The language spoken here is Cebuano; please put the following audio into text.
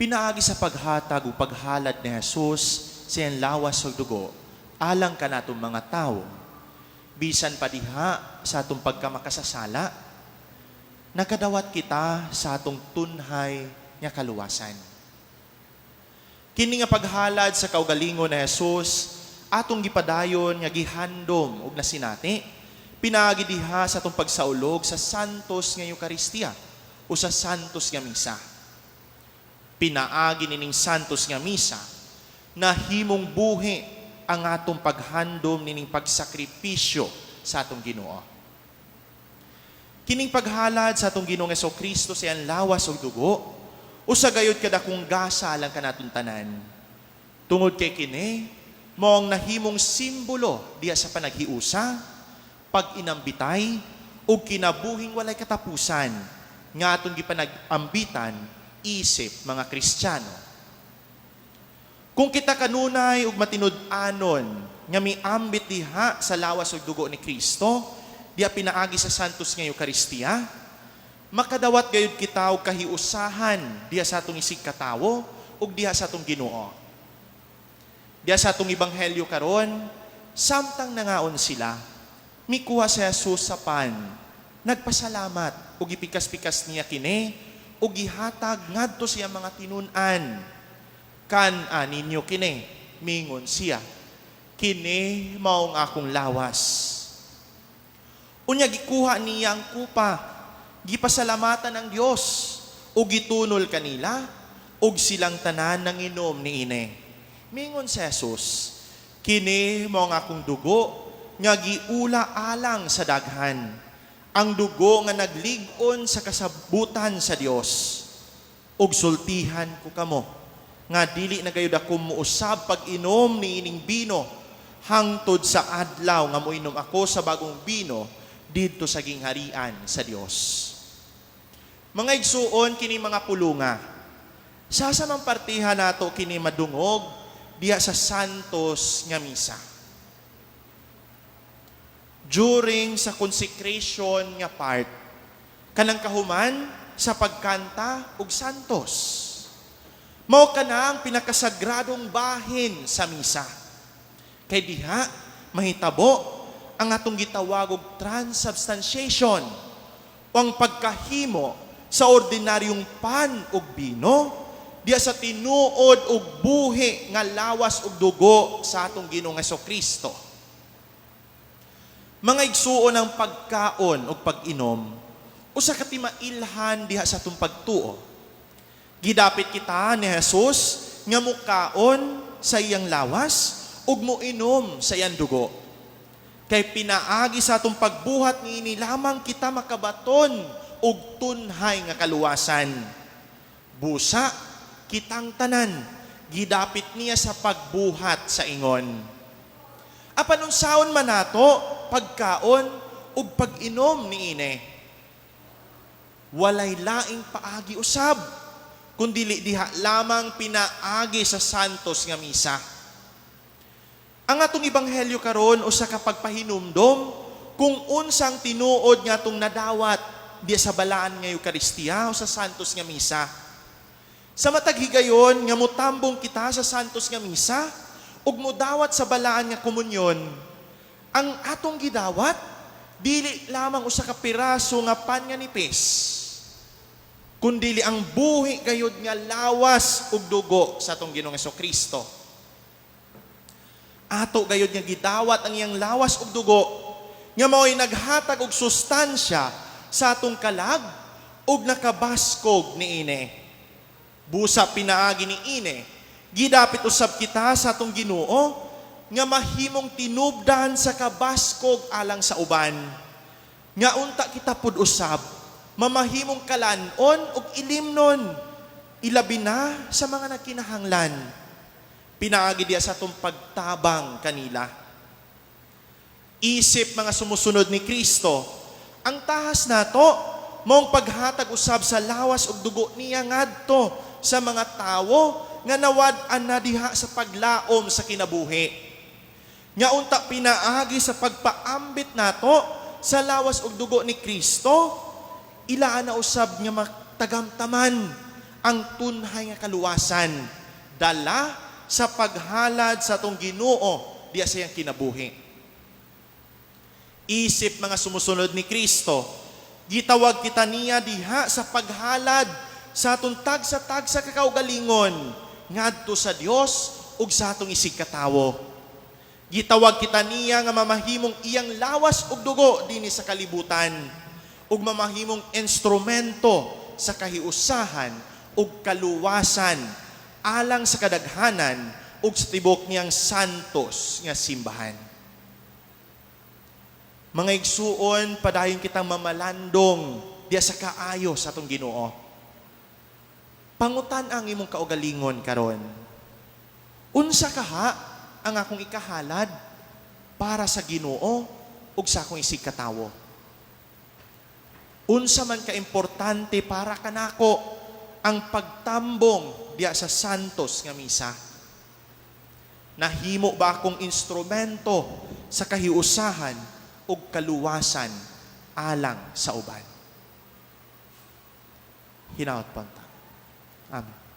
Pinaagi sa paghatag ug paghalad ni Jesus sa iyang lawas ug dugo alang kanatong mga tawo, bisan pa diha sa atong pagkamakasasala, nakadawat kita sa atong tunhay nga kaluwasan. Kini nga paghalad sa kaugalingon ni Jesus, atong gipadayon nga gihandom ug nasinati pinaagi diha sa atong pagsaulog sa Santos nga Eukaristiya o sa Santos nga Misa. Pinaagi nining Santos nga Misa, nahimong buhi ang atong paghandom nining pagsakripisyo sa atong Ginoo. Kining paghalad sa atong Ginoong Kristo sa iyang lawas ug dugo, usa gayud kadakong gasa alang kanatong tanan. Tungod kay kini, mao ang nahimong simbolo diha sa panaghiusa, pag-inambitay, ug kinabuhing walay katapusan nga atong gipanag-ambitan isip mga Kristiyano. Kung kita kanunay ug matinud-anon nga miambit diha sa lawas ug dugo ni Kristo, diha pinaagi sa Santos nga Eukaristiya, makadawat gayud kita og kahiusahan diha sa atong isig katawo ug diha sa atong Ginoo. Diha sa atong ebanghelyo karon, samtang nangaon sila, mikuha si Jesus sa pan, nagpasalamat ug gipikas-pikas niya kini ug gihatag ngadto sa iyang mga tinun-an. "Kan-a ninyo kini," mingon siya. "Kini mao ang akong lawas." Unya gikuha niya ang kupa, gipasalamatan ang Dios ug gitunol kanila, ug silang tanan nanginom niini. Mingon si Jesus, "Kini mao ang akong dugo nga giula alang sa daghan. Ang dugo nga naglig-on sa kasabutan sa Dios. Ug sultihan ko kamo nga dili na gayud ako muusab pag-inom niining bino hangtod sa adlaw nga moinom ako sa bagong bino didto sa gingharian sa Dios." Mga igsuon, kini mga pulunga, sa samang partiha nato kini madungog diha sa Santos nga Misa. During sa consecration nga part, kanang kahuman sa pagkanta og Santos. Mao kana ang pinakasagradong bahin sa misa. Kay diha mahitabo ang atong gitawag og transubstantiation o ang pagkahimo sa ordinaryong pan ug bino diha sa tinuod ug buhi nga lawas ug dugo sa atong Ginoong Kristo. Mga igsuon, ang pagkaon ug pag-inom usa ka timailhan diha sa atong pagtuo. Gidapit kita ni Jesus nga mukaon sa iyang lawas ug moinom sa iyang dugo. Kay pinaagi sa atong pagbuhat niini lamang kita makabaton og tunhay nga kaluwasan. Busa, kitang tanan gidapit niya sa pagbuhat sa ingon. Apan unsaon man nato pagkaon ug pag-inom niini? Walay laing paagi usab kundili diha lamang pinaagi sa Santos nga Misa. Ang atong ebanghelyo karon usa ka pagpahinumdom kung unsang tinuod nga atong nadawat diha sa balaan nga Eukaristiya o sa Santos nga Misa. Sa matag higayon nga mutambong kita sa Santos nga Misa ug mudawat sa balaan nga komunyon, ang atong gidawat dili lamang usa ka piraso nga pan nga nipis, kundili ang buhi gayud nga lawas ug dugo sa atong Ginoong Kristo. Ato gayud nga gidawat ang iyang lawas ug dugo nga mao'y naghatag og sustansya sa atong kalag ug nakabaskog niini. Busa pinaagi niini, gidapit usab kita sa atong Ginoo nga mahimong tinubdan sa kabaskog alang sa uban. Nga unta kita pud usab mamahimong kalan-on ug ilimnon, ilabi na sa mga nagkinahanglan, pinaagi diha sa atong pagtabang kanila. Isip mga sumusunod ni Kristo, ang tahas nato maong paghatag usab sa lawas ug dugo niya ngadto sa mga tawo nga nawad-an na diha sa paglaom sa kinabuhi. Nga unta pinaagi sa pagpaambit nato sa lawas ug dugo ni Kristo, ilaan na usab nga matagamtaman ang tunhay nga kaluwasan dala sa paghalad sa atong Ginoo diya sa iyang kinabuhi. Isip mga sumusunod ni Kristo, gitawag kita niya diha sa paghalad sa atong tagsa-tagsa ka kaugalingon ngadto sa Dios ug sa atong isigkatawo. Gitawag kita niya nga mamahimong iyang lawas ug dugo dinhi sa kalibutan ug mamahimong instrumento sa kahiusahan ug kaluwasan alang sa kadaghanan ug sa tibok niyang santos nga simbahan. Mga igsuon, padayon kitang mamalandong diya sa kaayo sa atong Ginoo. Pangutan ang imong kaugalingon karon. Unsa kaha ang akong ikahalad para sa Ginoo ug sa akong isigkatawo? Unsa man kaimportante para kanako ang pagtambong diya sa santos nga misa? Nahimo ba akong instrumento sa kahiusahan ug kaluwasan alang sa uban? Hinaot po. Amen.